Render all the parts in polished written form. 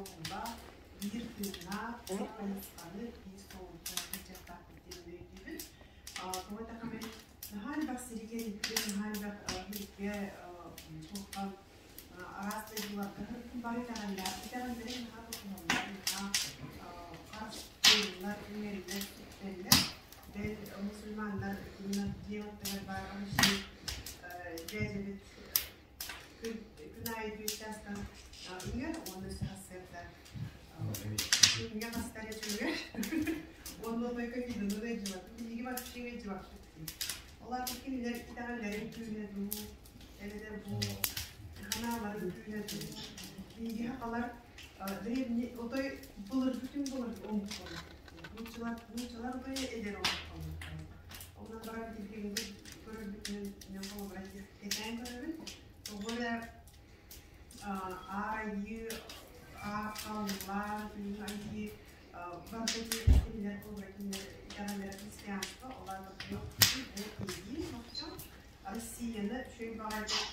сомоҕолоох, биир тыыннаах, биир хайысханы, биир суолу сылдьыахтаахпыт диэн өйдүүбүн. Тоҕо эттэххэ, наһаа элбэх сиргэ иһиттим, наһаа элбэх иһиккэ туохха араас дойдуларга сырыттым, бары итэҕэллээх, итэҕэллэрин наһаа тутуһаллар, наһаа хас тыыллар, үҥэллэр, сүктэллэр. Бэл мусульманнар итиннэ дьиэ аттыгар баар Россия дьээдьэбит күн, күн аайы 4 чаастан үҥэр уонна сарсыарда күҥҥэ хаста эрэ сүҥэр уонна только видно ыалдьыбаппыт биһиги вообще ыалдьыбаппыт дии. Ол аата кинилэр итэҕэллэрин күүһэ дуу, эбэтэр бу ханааларын күүһэ дуу. Биһиги сахалар древний отой былыргы түҥ былыргы омук буоллахпыт. Нууччалар, нууччалар отой эдэр омук буоллахтар. Онон баран билигин көрөрбүтүнэн мен холобура кэтээн көрөбүн. Тоҕо эрэ Аар Айыы, Аар Халлаан, Үрүҥ Айыы барыта кинилэр холобура кинилэр итэҕэллэрэ христианство, ол аата бу чопчу Россияны үчүгэй баҕайытык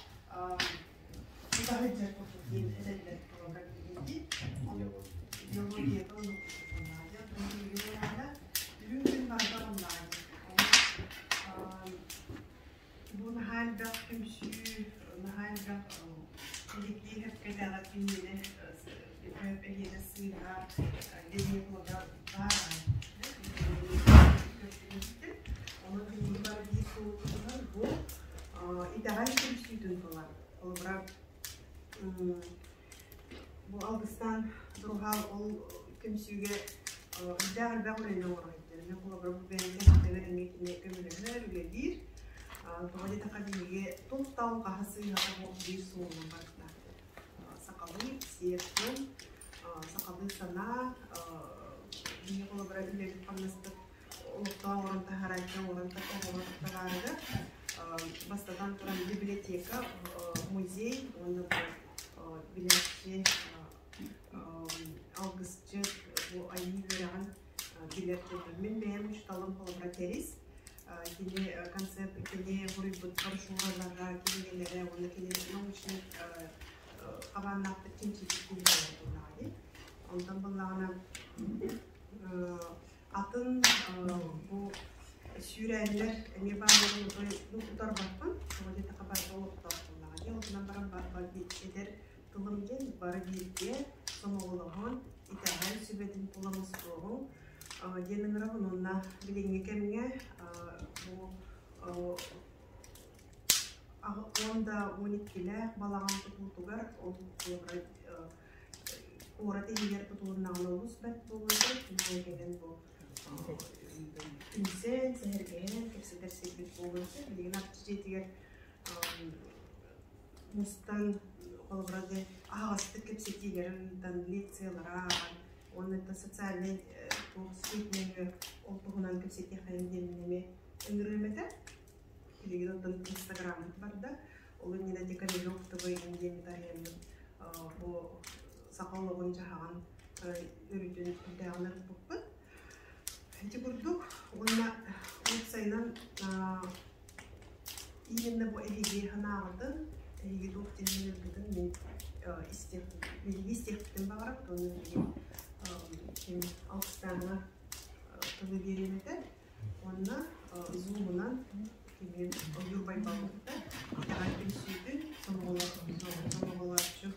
тута сылдьар курдук диэн этэллэр холобура билигин идеологията оннук үрүҥ күн барыта онлайн. Бу наһаа элбэх түмсүү, наһаа элбэх кэлэктиип кэтэҕэр киниэнэ эһиэнэ сыыһа генеалога баар Онон биһиги бары биир суолбутунан бу итэҕэл түмсүүтүн тула. Холобура, бу Алгыстаан Друхал ол түмсүүгэ үрдээх элбэх үлэни оҥоро сылдьар. Мин холобура бу бэйэм кэпсэтэр эмиэ кини көмөлөһөр, үлэлиир. Тоҕо диэтэххэ биһиги туох да алҕаһа сыыһата суох биир суолунан барыктаахпыт. Сахалыы сиэр-туом, сахалыы санаа, биһиги холобура үлэбит-хамнаспыт олохтоох оҥорон таһаарааччы оҥорон таһаарарыгар бастатан туран библиотека, музей уонна билээччи, алгысчыт бу айыы үөрэҕин билэр дьоннор. Мин бэйэм учууталым холобура Тэрис. Кини концепт, кини буруйбут брошюралара, кинигэлэрэ уонна кини научный хабааннаахтык чинчийбит кинигэлэрэ буоллаҕа дии. Онтон буоллаҕына Атын бу сүүрээннэр эмиэ баалларын утарбаппын. Тоҕо диэтэххэ барыта олохтоох буоллаҕа дии. Ол гынан баран эдэр тылым диэн бары бииргэ сомоҕолоһон, итэҕэл сүбэтин тула мустуоҕуҥ диэн ыҥырабын уонна билиҥҥи кэмҥэ бу 10 да 12-лээх балаҕан тутуутугар ол куорат иһигэр тутулуннаҕына олус бэрт буолуо этэ. Кинигэ кэлэн бу түмсэн, сэһэргэһэн, кэпсэтэр сирбит буолуо этэ. Билигин Арчы дьиэтигэр мустан холобура дьэ аһаҕастык кэпсэтиилэрин лекциялара ааҕан уонна это социальнай туох сеть нөҥүө ол туһунан кэпсэтиэххэйин диэн эмиэ ыҥырыам этэ. Билигин оттон инстаграммыт барда. Ол иннинэ Декамерок ТВ диэн арыйаммыт бу саха олоҕун-дьаһаҕын өрүтүн үрдээҕин арыппыппыт. Ити курдук уонна уопсайынан именно бу эһиги санааҕытын, эһиги туох диэн мин биһиги истиэхпитин баҕарабыт уонна билигин ким Алтыстааҥҥа тылы биэриэм этэ. Уонна Zoom-унан кини Ойуур Байбаллыкта итэҕэл түмсүүтүн сомоҕолооччу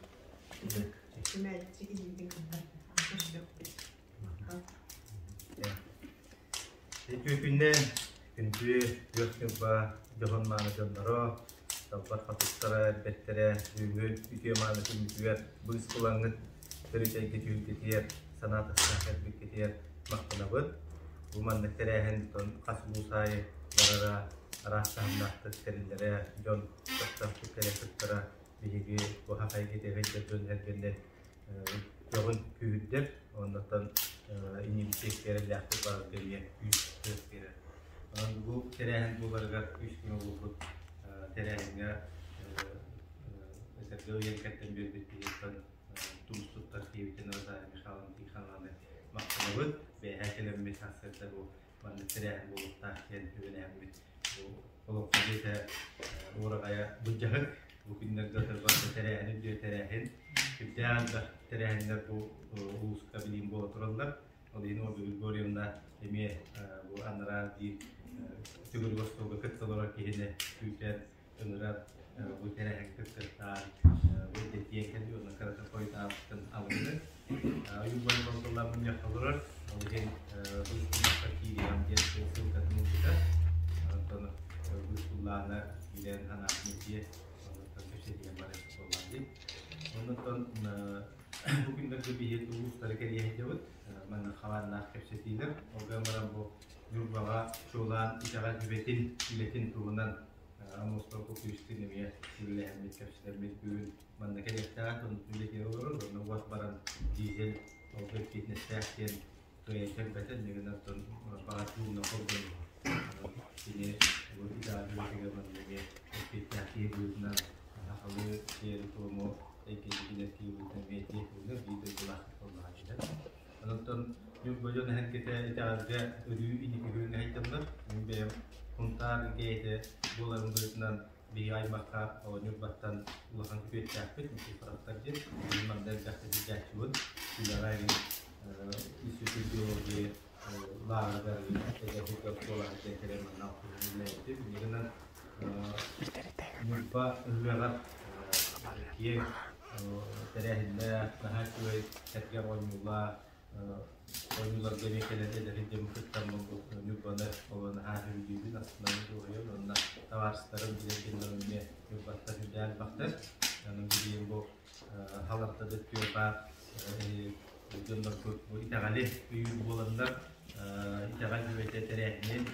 ытык түмээччи киһибитин кытта көрсүөхпүт. Үтүө күннэн күндү күөх ньурба дьоһун мааны дьонноро, далбар хотуттара, эрбэттэрэ бүгүҥҥү үтүө мааны күммүтүгэр быыс булаҥҥыт төрүт эйгэ түһүлгэтигэр санаа тастаах кэлбиккитигэр махтанабыт. Бу маннык тэрээһин хас улуус аайы барара, араас таһымнаахтык тэриллэрэ, дьон көхтөөхтүк кэлэ сыттара биһиги бу хахайга итэҕэйдэр дьон эргэннэр көҕүн күүһүрдэр, оннуттан иннибитиэк эрэллээхтик барарга эмиэ күүс кыах биэрэр. Онон бу тэрээһин буоларыгар үс күн буолбут тэрээһиҥҥэ этэргэ ыйан кэрдэн биэрбит киһиттэн тумус туттар киһибитин Розалия Михайловна Тихонованы махтанабыт. Бэйэһэ кэлэммит сарсыарда бу маннык тэрээһин буолуохтаах диэн үбүлээммит бу олоххо диэтэ уораҕайа былдьаһык бу күннэргэ барыта тэрээһин үрдүө тэрээһин. Сүрдээх элбэх тэрээһиннэр бу улууска билиим буола тураллар. Ол иһин Ольга Григорьевна эмиэ бу анараа биир төгүрүк остуолга кытта олорор киһини күүтэр, ыҥырар бу тэрээһин кыттыахтаан бу дэтиэн кэлии уонна кырата хойутаабыттан алынны. Ойуубан болдулар мунньах олорор. Ол иһин быыс киириэҕим диэн ссылкатын ылбыта. Онтон быыс буллаана киирэн ханаатын дьиэ онтон кэпсэтиэн барар буоллаан дии. Онтон бу күннэргэ биһиги улуустары кэрийэ сылдьабыт. Манна хабааннаах кэпсэтиилэр. Ол гынан баран бу Ньурбаҕа чуолаан итэҕэл сүбэтин үлэтин туһунан Аммосов күүстүн эмиэ үлэлэһэммит, кэпсэтэммит бүгүн манна кэлиэхтээх, үлэтигэр олорор, онно уот баран дизель олго эппиэтинэстээх диэн кыайан кэлбэтэ, иннигин оттон баҕар тууна холбонуо. Кини бу итэҕэл үлэтигэр манна эмиэ эппиэттээх киһи быһыытынан сахалыы сиэри-туому эйгэтигэр киһи быһыытынан эмиэ этиэх биир дойдулаах буоллаҕа дии. Онтон Ньурба дьон эһэргэтэ итэҕэлгэ өрүү инники күөҥҥэ сылдьаллар. Мин бэйэм Сунтаар гээйэтэ буоларын быһыытынан биһиги аймахха Ньурбаттан улахан күтүөттээхпит, Никифоровтар диэн. Мин манна элбэхтэ сылдьааччыбын. Үлэҕэ эҥин институт биологии лааҕырыгар эдэр сылдьар оскуолаҕа диэн кэлэн манна алтыһан үлэлээбитим. Инньэ гынан Ньурба ыһыаҕар киэҥ тэрээһиннээх, наһаа үчүгэй сэргэх оонньуулаах, оонньууларга эмиэ кэлэн эдэр дьон кыттан Ньурбаны оло наһаа сөбүлүүбүн, астынабын дуоһуйабын уонна табаарыстарым, билэр дьоннорум эмиэ Ньурбаттан үрдээн элбэхтэр. Онон билигин бу халарта да өттүгэр баар дьоннорбут бу итэҕэли өйүүр буоланнар итэҕэл сүбэтэ тэрээһинин,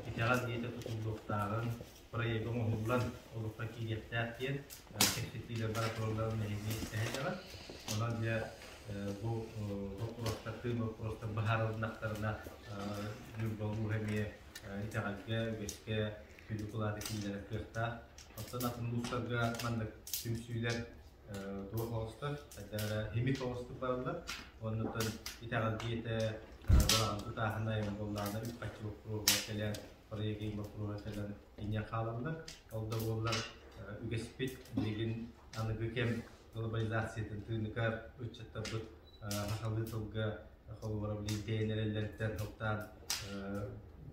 итэҕэл диэтэ тутуллуохтааҕын, проега оҥоһуллан олоххо киириэхтээх диэн кэпсэтиилэр бара туралларын эһиги эһэдэҕит. Онон дьэ бу боппуруостар, тыын боппуруостар быһаарылыннахтарына Ньурба улууһа эмиэ итэҕэлгэ, үгэскэ сүдү кылааты киллэрэр кыахтаах. Оттон атын улуустарга маннык түмсүүлэр туох оҕустар, хайдах эрэ химик оҕустук бараллар. Оннуттан итэҕэл диэтэ балаҕан тутааһына буоллаҕына үп-харчы боппуруоһугар кэлэн проегын боппуруоһа кэлэн инньэ хаалаллар. Ол да буоллар үгэспит билигин аныгы кэм глобализациятын тыыныгар ыччаттарбыт сахалыы тылга холобура билигин тэйэн эрэллэриттэн сылтаан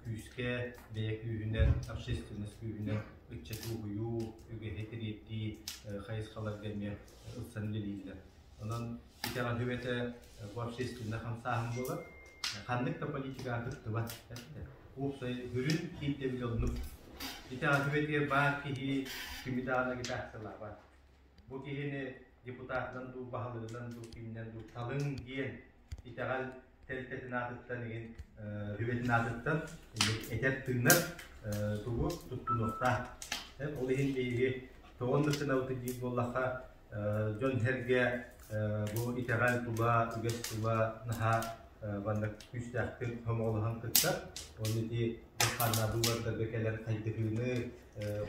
күүскэ бэйэ күүһүнэн общественность күүһүнэн ыччаты уһуйуу, үгэһи тириэрдии хайысхаларга эмиэ ылсан үлэлииллэр. Онон итэҕэл сүбэтэ бу общественнай хамсааһын буолар. Ханнык да политикаҕа кыттыбат. Уопсай сүрүн ирдэбил оннук. Итэҕэл сүбэтигэр баар киһи кими даҕаны агитациялаабат. Бу киһини депутатынан дуу, баһылыгынан дуу, киминэн дуу талыҥ диэн итэҕэл тэрилтэтин аатыттан игин сүбэтин аатыттан этэр тыынар тугу туттунуохтаах. Ол иһин биһиги тоҕо оннук гынабыт диир буоллахха дьон-сэргэ бу итэҕэл тула, үгэс тула наһаа маннык күүстээхтик сомоҕолоһон кыттар. Ону ити ханна быыбардарга кэлэн хайдыһыыны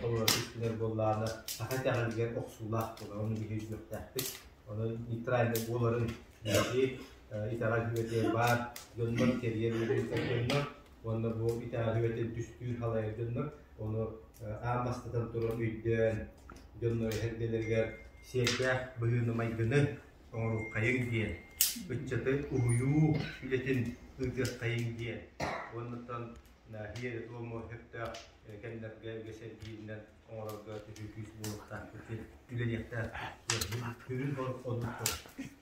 холобура түстүнэр буоллаҕына саха итэҕэлигэр охсуулаах буолар. Ону биһиги өйдүөхтээхпит. Ону нейтральнай буоларын биһиги итэҕэл сүбэтигэр баар дьоннор, кэрийэр дьоннор уонна бу итэҕэл сүбэтин түстүүр халайар дьоннор ону аан бастатан туран өйдөөн дьоннор эһэргэлэригэр сиэрдээх быһыыны-майгыны оҥоруоххайыҥ диэн, ыччаты уһуйуу үлэтин ыытыаххайыҥ диэн уоннаттан сиэри-туому сөптөөх кэмнэргэ үгэс эргииринэн оҥорорго төһүү күүс буолуохтаахпыт диэн үлэлиэхтээх сүрүн оннук.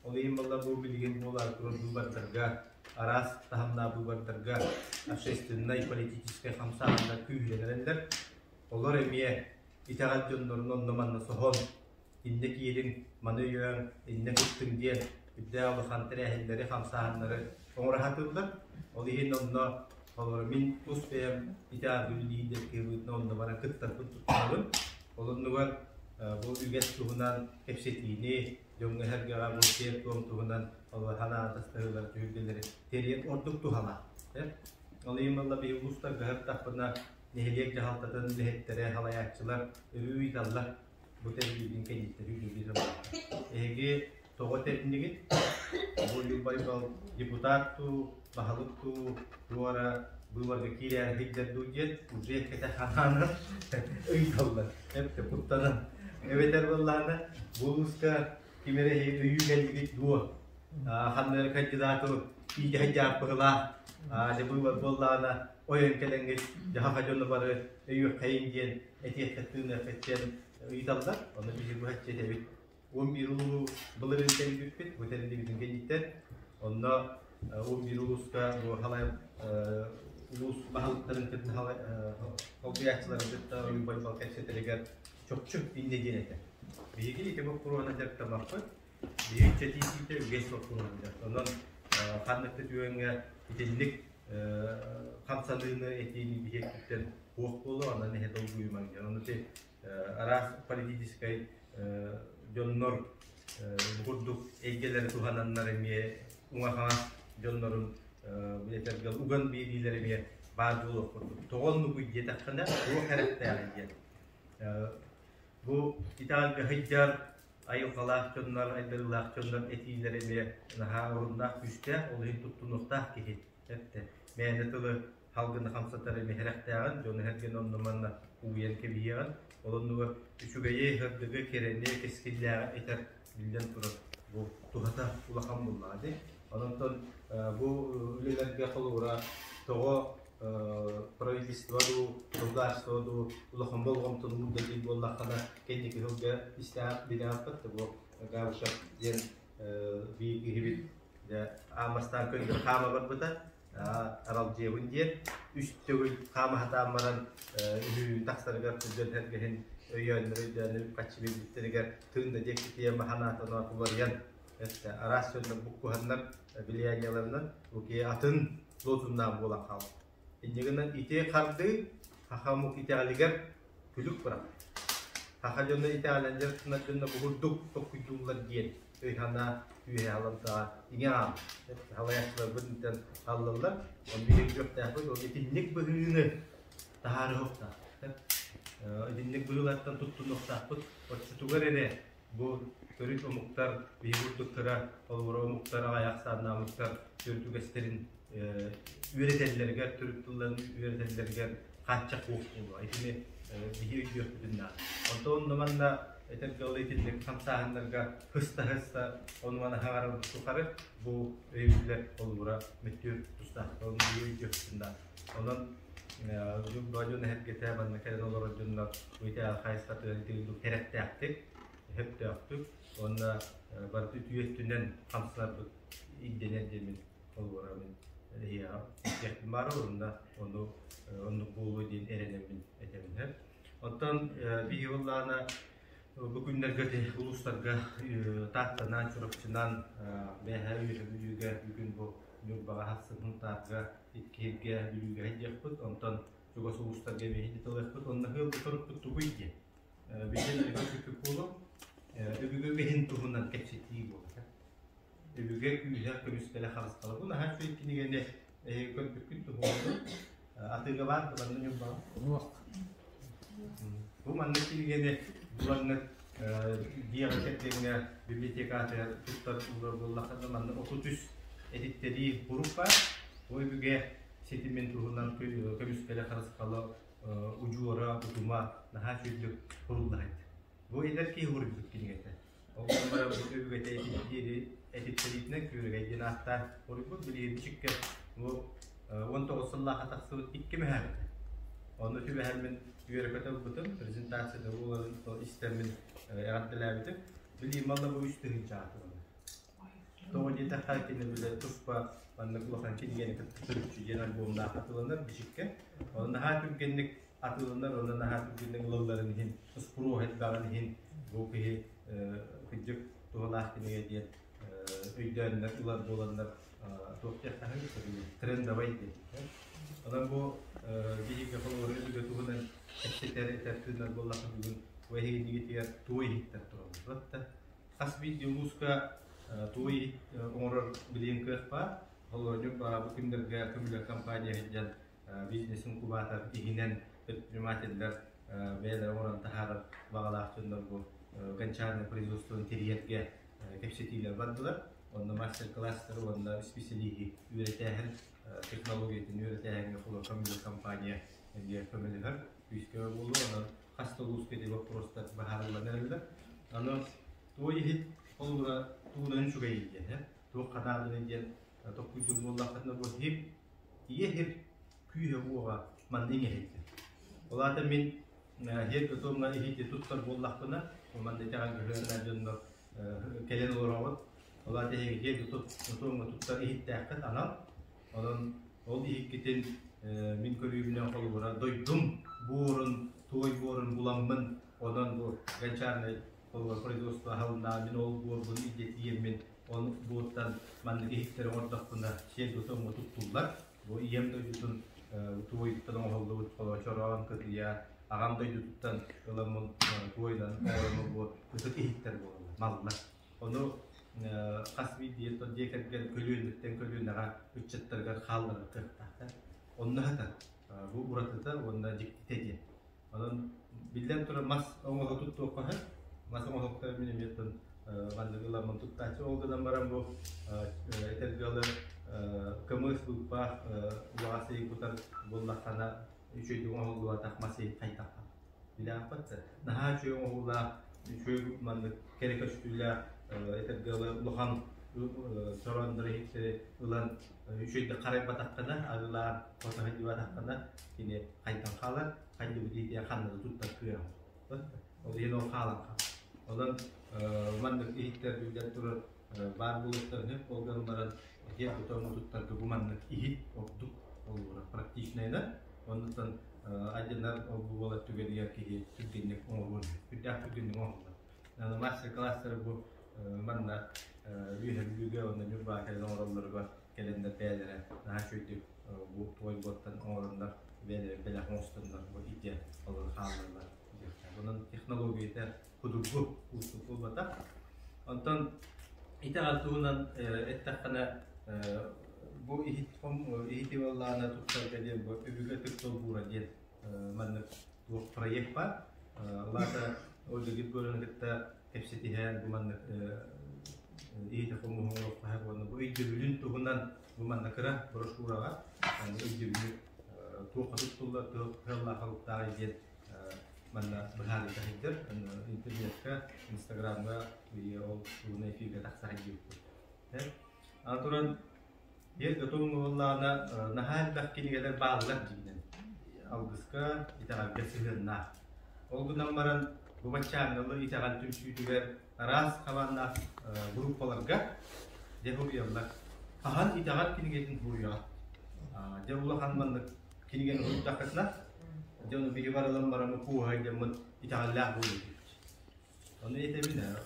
Ол иһин буолла бу билигин буолаары турар быыбардарга араас таһымнаах быыбардарга общественнай политическай хамсааһыннар күүһүрэн эрэллэр. Олор эмиэ итэҕэл дьоннорун онно-манна соһон, иннэ киириҥ, маны өйөөҥ, иннэ кыттыҥ диэн үрдээх улахан тэрээһиннэри, хамсааһыннары оҥоро сатыыллар. Ол иһин онно холобура мин тус бэйэм итэҕэл үлэлиир диэн киһи быһыытынан онно баран кыттарбын туттарабын. Ол оннугар бу үгэс туһунан кэпсэтиини, дьоҥҥо-сэргэҕэ бу сиэр-туом туһунан санаа атастаһыылары түһүлгэлэри тэрийэн ордук туһалаах. Ол иһин буолла биһиги улуустарга сырыттахпына нэһилиэк дьаһалтатын үлэһиттэрэ, салайааччылар өрүү ыйыталлар бу тэриллиитин кэнниттэн үлэлии сылдьаллар. Эһиги тоҕо тэриннигит? Бу Любайбал депутат дуу, баһылык дуу, туора быыбарга киирээри сылдьар дуу диэн уже кэтэх ханаанан ыйыталлар. Эптэ куттанан. Эбэтэр буоллаҕына бу улууска Ким эрэ өйүү кэллигит дуо? Ханна эрэ кандидаты иитэ сылдьааппыгылаах, дьэ быыбар буоллаҕына ойон кэлэҥҥит дьаһаха дьону бары өйүөххэйиҥ диэн этиэххит-тыыныаххыт диэн ыйыталлар. Ону биһиги быһаччы этэбит. 11 улуу былырыын тэрийбиппит, бу тэриллибитин кэнниттэн. Онно 11 улууска бу халай улуус баһылыктарын кытта солбуйааччыларын кытта ойуу байбал кэпсэтэригэр чопчу инньэ диэн этэ. Биһиги ити боппуруоһунан дьарыктаммаппыт. Биһиги иччэтиитиитэ үгэс боппуруоһунан дьарыктанар. Онон ханнык да түгэҥҥэ итинник хамсаныыны этиини биһиэхпиттэн суох буолуо, онон эһэ долгуйумаҥ диэн. Ону ити араас политическай дьоннор бу курдук эйгэлэри туһананнар эмиэ уҥа-хаҥас дьоннорун билэтэргэ уган биэриилэр эмиэ баар буолуох курдук. Тоҕо оннугуй диэтэххинэ, туох эрэхтээҕий диэн. Бу итэҕэлгэ сылдьар айылҕалаах дьоннор, айдарыылаах дьоннор этиилэрэ эмиэ наһаа оруннаах, күүстээх, ол иһин туттунуохтаах киһи эттэ. Мээнэ тылы халгыны хамсатар эмиэ сэрэхтээҕин, дьону сэргэни онно-манна угуйан кэбиһиэҕин, ол оннугар үчүгэйи, сырдыгы, кэрэни, кэскиллээҕи этэр биллэн турар бу туһата улахан буоллаҕа дии. Онон бу үлэлэргэ холобура тоҕо правительство дуу, государство дуу улахан болҕомтону уурда диир буоллаххына, кэнники сылга истээх билээхпит бу Габышев диэн биир киһибит аан бастаан көннөрү хаама барбыта аралдьыйабын диэн үс төгүл хаама сатаан баран үһү тахсарыгар дьон сэргэһин өйөөннөр өйдөөнөр үп-харчы биэрбиттэригэр тыын да диэки тиийэн баһанаатана уларыйан араас дьоннор буккуһаннар влияниеларынан бу киһи атын лозуннаах буолан хаалбыт. Инньэ гынан ити хардыы саха омук итэҕэлигэр күлүк бырахпыт. Саха дьоно итэҕэлэн дьарыктанар дьонно бу курдук толкуйдууллар диэн өй-санаа үөһэ аламтаҕа иҥэ хаалбыт. Салайааччыларбыт интэн хааллаллар. Ол биһиги күөхтээхпит ол итинник быһыыны таһаарыахтаахпыт. Итинник быһыылартан туттунуохтаахпыт. Оччотугар эрэ бу төрүт омуктар биһиги курдук кыра холобура омуктар аҕыйах ахсааннаах омуктар төрүт үгэстэрин үөрэтэллэригэр төрүт тылларын үөрэтэллэригэр хааччах суох буолуо итини биһи өйдүөхпүтүн наада онтон онно манна этэргэ дылы итинник хамсааһыннарга һыста-һыста ону-маны хаҥарарбыт тухары бу өйөбүллэр холобура мүттүөр тустаах ону биһи өйдүөхпүтүн наада онон дьон эһэргэтэ манна кэлэн олорор дьоннор бу итэҕэл хайысхатыгар ити курдук тэрэхтээхтик, сөптөөхтүк уонна барыта үтүө өттүнэн хамсанарбыт ирдэнэр диэммин холобура мин эһиэхэ этиэхпин баара уонна ону оннук буолуо диэн эрэнэммин этэбин. Оттон биһиги буоллаҕына бу күннэргэ улуустарга Тааттанан, Чурапчынан, Бээһээ Үөһэ Бүлүүгэ бүгүн бу Ньурбаҕа хассын Сунтаарга иккиһиргэ Бүлүүгэ сылдьыахпыт, онтон чугас улуустарга эмиэ сылдьыталыахпыт. Онно ыалга сорукпут тугуй диэн. Билигин өбүгэ буолуо. Өбүгэ үгэһин туһунан кэпсэтии буолар. Өбүгэ күүһэ көмүскэлэ харыстала. Бу наһаа үчүгэй кинигэни эһиги көрбүккүт туһугар атыыга баар манна Ньурбаҕа? Суох. Бу маннык кинигэни булаҥҥыт дьиэҕэ кэргэҥҥэ библиотекатыгар туттар уурар буоллаххына манна 33 этиттэрии бурук баар. Бу өбүгэ ситимин туһунан көмүскэлэ харысхала удьуора утума наһаа үчүгэйдик куруллаһыт. Бу эдэр киһи уруйбут кинигэтэ. Ол гынан баран бу өбүгэтэ этиттири этиттэриитинэн күөрэгэй диэн ааттаан уруйбут билигин чиккэ бу 19 сыллаахха тахсыбыт икки мөһөөбүтэ. Онно түбэһэммин үөрэ-көтө ылбытым, презентацияда буоларын истэммин эҕэрдэлээбитим. Билигин малла бу үс тыһыынча аатыланар. Тоҕо диэтэххэ кини бile туспа маннык улахан кинигэни кытта төрүччү диэн альбомнаах атыыланар бичиккэ. Онон наһаа түргэнник атыыланар, онон наһаа түргэнник ылалларын иһин, спроһ элбэҕин иһин бу киһи кырдьык туһалаах кинигэ диэн өйдөөннөр ылар буоланнар туох диэхтэхэй трендовай диэн. Онон бу биһиги холобура өбүгэ туһунан кэпсэтэр этэр тыынар буоллахха бүгүн бу эһигинигитигэр туой иһиттэр тураллар. Хас биирдии улууска туой оҥорор билигин кыах баар. Холобура, бу күннэргэ көмүлүөк компания сылдьан бизнес-инкубатор иһинэн предпринимателлэр бэйэлэрэ оҥорон таһаарар баҕалаах дьоннор бу гончарное производствоны тэрийэргэ кэпсэтиилэр бардылар. Онно мастер-класстары уонна исписэлииһи үөрэтээһин технологиятын үөрэтээһиҥҥэ холобура көмүлүөк компания эмиэ көмөлөһөр күүскэ буолуо. Онон хас да улууска ити боппуруостар быһаарыллан эрэллэр. Аны туой иһит Холобура, тугунан үчүгэй диэн, туох ханааларын диэн толкуйдуур буоллаххытына, бу хип, ийэ хип күүһэ-уоҕа манна иҥэһиллэр. Ол аата мин иһэр готовна иһити туттар буоллахпына, манна итэҕэл быһыынан дьоннор кэлэн олороҕут. Ол аата эһиги готовна туттар иһиттээххит анал. Онон ол иһиккитин мин көрүүбүнэн холобура дойдум буорун, туой буорун буламмын, онон бу гончарнай холобура производство аһылынна, мин ол буорбун илдьэ ол буортан маннык иһиттэри оҥордохпуна сиэр готовна туттуллар. Бу ийэм дойдутун туойуттан оҥоһуллубут холочороон, кытыйа, аҕам дойдутуттан ыламмын туойунан оҥороммун бу ытык иһиттэр буолаллар, маллар. Ону хас биирдии дьиэ кэргэн көлүөнэттэн көлүөнэҕэ ыччаттарыгар хаалларар кыахтаахтар. Онно сытар бу уратыта уонна дьиктитэ диэн. Онон биллэн турар мас оҥоһу туттуохха сөп. Мас оҥоһуктары мин эмиэ маннык ыламмын туттааччы. Ол гынан баран бу этэргэ дылы кымыс быыппаах улаҕас ыйы кутар буоллаххына үчүгэйдик оҥоһуллубатах мас ыйы хайдахха билээхпит да наһаа үчүгэй оҥоһуулаах үчүгэй маннык кэрэ көстүүлээх этэргэ дылы улахан чорооннору иһиттэри ылан үчүгэйдик харайбатаххына арыылаан хото сылдьыбатаххына кини хайдан хаалар хайдыбыт иһитиэ ханна да туттар кыаҕа ол иһин ол хаалан хаалар онон маннык иһиттэр биллэн турар баар буолуохтарын сөп ол гынан баран иһит тутан туттарга бу маннык иһит ордук олуора практичнайынан оннуттан алдьанар ол бу буолар түгэнигэр киһи түргэнник оҥоруон сүрдээх түргэнник оҥоһуллар мастер-класстары бу манна Үөһэ Бүлүүгэ уонна Ньурбаҕа кэлэн оҥороллоругар кэлэннэр бэйэлэрэ наһаа үчүгэйдик бу туой буоттан оҥороннор бэйэлэрэ бэлэх оҥостоннор бу идея олору хааллараллар диэхтээх. Онон технологията судургу уустук буолбатах. Онтон итэҕэл туһунан эттэххинэ бу иһит иһити буоллаҕына туттарга диэн бу өбүгэ ытык долбуура диэн маннык туох проект баар. Ол аата Ольга Григорьевна кытта кэпсэтиһэн бу маннык иһити хомуһу оҥоруохха уонна бу өйдөбүлүн туһунан бу манна кыра брошюраҕа өйдөбүлү туохха туттуллар туох халыптааҕый диэн манна быһаарыыта сылдьар интернетка инстаграмҥа ол туһунан эфиргэ тахса сылдьыбыппыт аны туран Биир готовый буоллаҕына наһаа элбэх кинигэлэр бааллар дьиҥинэн. Алгыска, итэҕэлгэ сыһыаннаах. Ол гынан баран бу баччааҥҥылы итэҕэл түмсүүтүгэр араас хабааннаах группаларга дьэ суруйаллар. Хаһан итэҕэл кинигэтин суруйаҕыт? Дьэ улахан маннык кинигэни суруйдаххытына, дьэ ону биһи барылан баран кууһай дьоммут итэҕэллээх буолуо диэбит. Ону этэбин ээ,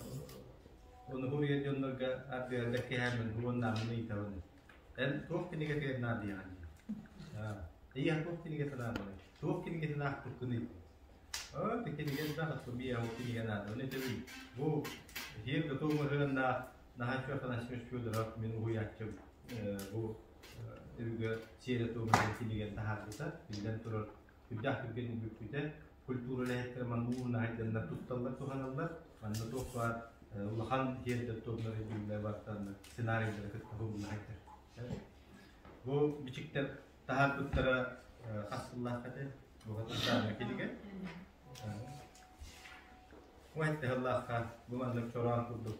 ону суруйар дьоннорго ардыгар кэһээммин уоннааммын ыйытабын. Эн туох кинигэтигэр наадыйаҕын дии. Эйиэхэ туох кинигэтэ наадалый? Туох кинигэтин аахпыккыный? Оо, ти кинигэ элбэх аттым, ийэ ол кинигэ наада. Ону этэбин, бу иһиэр готов ыһыаннаах наһаа үчүгэй Афанасьевич Федоров мин уһуйааччым бу өбүгэ сиэрэ-туома диэн кинигэни таһаарбыта. Биллэн турар, Үрдээх түргэнник бүппүтэ. Культура үлэһиттэрэ манна уунаһайданнар тутталлар, туһаналлар. Манна туох баар улахан тиэрдэр туомнар өйдүүллэр бартаннар сценарийдары кытта уһуннаһайдар. Бу бичиктэр таһаарбыттара хас сыллаах этэ? Бу хатырдаана кинигэ. Уайтаһыллаахха бу маннык чороон курдук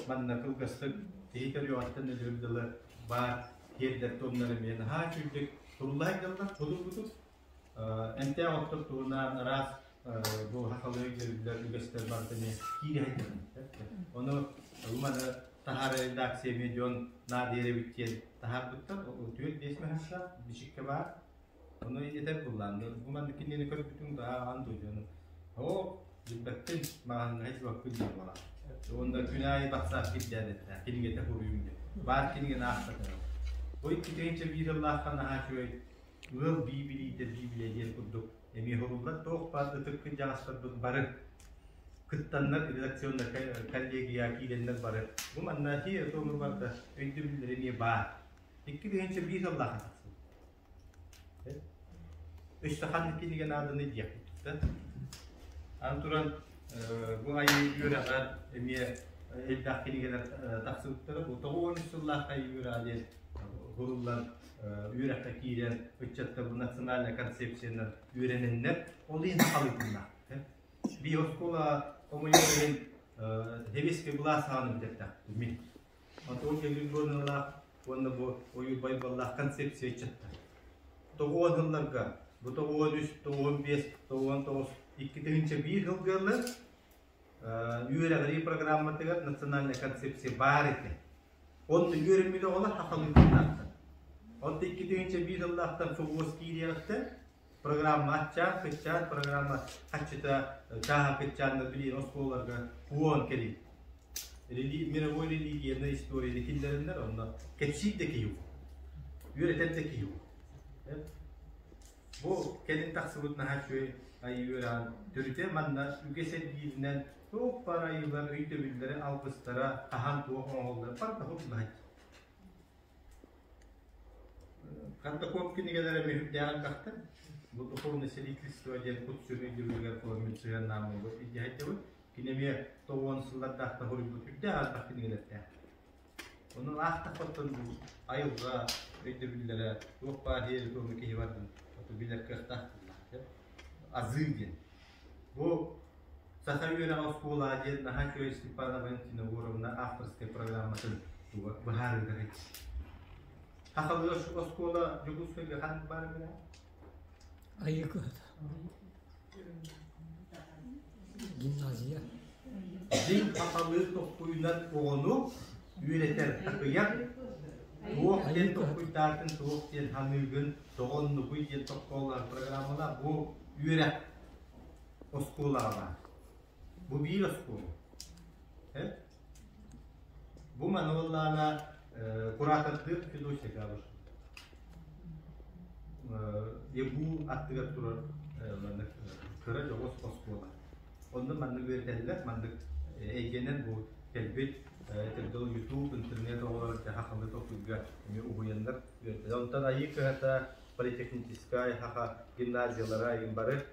Манна кылгастык киһи көрүөҕүттэн өлүөр дылы баар тиэрдэр туомнар эмиэ наһаа үчүгэйдик сурулла сылдьаллар судургутук. Эмтээх оттор туһунан араас бу сахалыы өйдөбүллэр, үгэстэр барыта эмиэ киирэ сылдьаллар. Ону маны таһаарар редакция эмиэ дьон наадыйар эбит диэн таһаарбыттар. 4-5 мөһөөхтөөх бичиккэ баар. Ону этэр буллаан, бу маннык кинини көрбүтүҥ да ааҕан дойдуну. Оо, билбэппин, маҕаһыыҥҥа сибаппын диэн буолар. Уонна күн аайы батсаап кирдээн этэ, кинигэтэ суруйуум диэн. Баар кинигэни аахпатым. Бу 2001 сыллаахха наһаа үчүгэй ыал бии билиитэ биибилэ диэн курдук эмиэ суруллар. Туох баар ытык кырдьаҕастарбыт бары кыттаннар редакционнай коллегия киирэннэр бары. Бу манна хи барда өйдөбүллэрэ эмиэ баар. 2001 сыллаахха тахсыбыт. Өссө ханнык кинигэ нааданы диэхпит да. Аны туран бу айыы үөрэҕэр эмиэ элбэх кинигэлэр тахсыбыттара. Бу 93 сыллаах айыы үөрэҕэ диэн суруллан үөрэххэ киирэн ыччаттар бу национальная концепциянан үөрэнэннэр ол иһин халыытыннаах. Биир оскуола хомойуох иһин Сэбиэскэй былаас саҕана бүтэрдэхпит мин. Онтон Григорьевналаах уонна бу Ойуур Байбаллаах концепция ыччаттар. 90 сылларга, бу 93, 95, 99, 2001 сылга үөрэҕирии программатыгар национальная концепция баар этэ. Онно үөрэммит оҕолор сахалыы тыллаахтар. Онто 2001 сыллаахтан ФГОС киириэҕиттэн программа аччаан, кыччаан программа хаччыта чааһа кыччааннар билиэн оскуолаларга куон кэлин. Мировой религияны историяны киллэриннэр онно кэпсиир да киһи үөрэтэр да киһи. Бу кэлин тахсыбыт наһаа үчүгэй айыы үөрэҕин төрүтэ манна үгэс эргииринэн туох баар айыылар өйдөбүллэрэ, алгыстара хаһан туох оҥоһуллар барыта хурдулаһыт. Кардаков кинигэлэрэ мүһүрдээҕин элбэхтэр. Бу духовное целительство диэн кут-сүр өйдөбүлүгэр холоммут сыһыаннааммыт илдьэ Кини эмиэ 90 сыллардаахта суруйбут үрдээх элбэх кинигэлэрдээх. Онон аахтахпыттан бу айылҕа өйдөбүллэрэ туох баар иэри-туому киһи бардын билэр кыахтаах буоллаах. Азыы диэн. Бу Саха үөрэҕэ оскуола диэн наһаа үчүгэй Степана Валентина Егоровна авторскай программатын быһаарыыга Сахалыы оскуола Дьокуускайга ханнык баар эбит? Айыы кыһата. Гимназия. Дьиҥ сахалыы толкуйунан оҕону үөрэтэр, такыйар, туох диэн толкуйдаатын, туох диэн саныыгын, тоҕо оннугуй диэн тохтооллор программалар бу үөрэх оскуолаҕа баар. Бу биир оскуола. Бу маны буоллаҕына куратордыыр Федосия Габышева. ЕГУ аттыгар турар маннык кыра дьоҕус оскуола. Онно маннык үөрэтэллэр, маннык эйгэнэн бу кэлбит этэрдэл YouTube, интернет оҕолор сахалыы толкуйга эмиэ уһуйаннар үөрэтэллэр. Онтон Айыы кыһата, политехническай, саха гимназиялара бары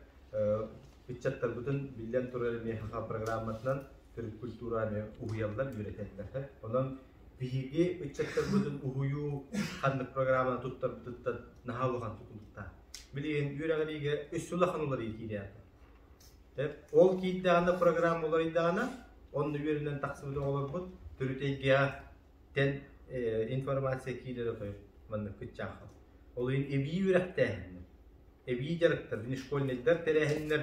ыччаттарбытын биллэн турар эмиэ саха программатынан төрүт культура эмиэ уһуйаллар, үөрэтэллэр. Онон биһиги ыччаттарбытын уһуйуу ханнык программаны туттарбытыттан наһаа улахан тутулуктаах. Билигин үөрэҕириигэ үс улахан уларыйыы киириэхтэ. Ол киирдэҕинэ программа уларыйдаҕына, онно үөрэнэн тахсыбыт оҕолорбут төрүт эйгэҕэ тэн информация киирэр отой маннык кыччаахха. Ол иһин эбии үөрэхтээһиннэр, эбии дьарыктар, внешкольнайдар тэрээһиннэр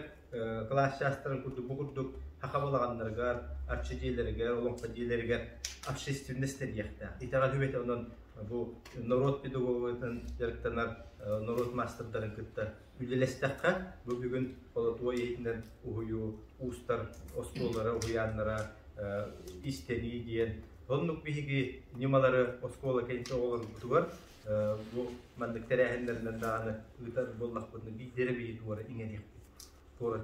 кылаас чаастарын курдук бу курдук саха балаҕаннарыгар, арчы дьиэлэригэр, олоҥхо дьиэлэригэр общественность тэрийиэхтээх. Итэҕэл үбэтэ онон бу норуот педагогикатын дьарыктанар норуот маастардарын кытта үлэлэстэххэ, бу бүгүн холотуой иһитинэн уһуйуу, уустар оскуолалара, уһуйааннара истэнии диэн оннук биһиги ньымалары оскуола кэнники оҕолорбутугар бу маннык тэрээһиннэринэн даҕаны ыытар буоллахпытына биирдэрэ биһи туора иҥэриэхпит туора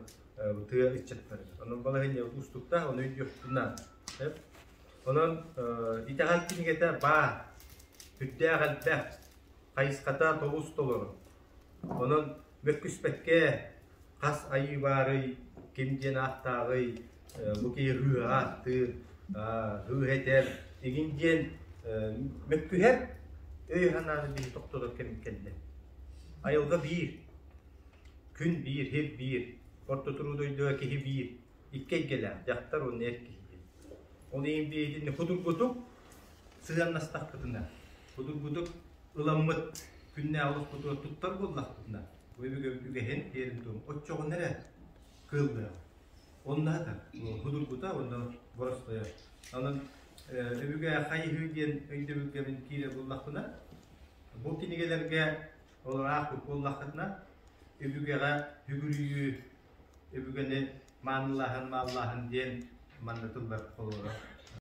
тыа ыччаттарыгар. Онон балаһыанньа уустуктаах, ону өйдүөхпүтүн наада. Онон итэҕэл кинигэтэ баар, сүрдээх элбэх, хайысхата тобус толору. Онон мөккүспэккэ хас айыы баарый, ким диэн ааттааҕый, бу киһи һыыһа ааттыыр, һыыһа этэр, игин диэн мөккүһэр өй-санааны биһи тохтотор кэм кэллэ. Айылҕа биир, күн биир, сир биир, орто туруу дойдуга киһи биир, икки эйгэлээх, дьахтар уонна эр киһи диэн. Ол иһин биһигини судургутук сыһыаннастахпытына, судургутук ыламмыт күннээҕи олохпутугар туттар буоллахпытына, бу үгэһин сиэрин-туомун оччоҕуна эрэ кыаллыаҕа. Онно сытар судургута уонна боростуойа. Онон өбүгэ хайыһыы диэн өйдөбүлгэ мин киирэр буоллахпына, бу кинигэлэргэ ол ыраах буоллаххытына, өбүгэҕэ сүгүрүйүү, өбүгэни маанылааһын, мааллааһын диэн манна тыллар холобура.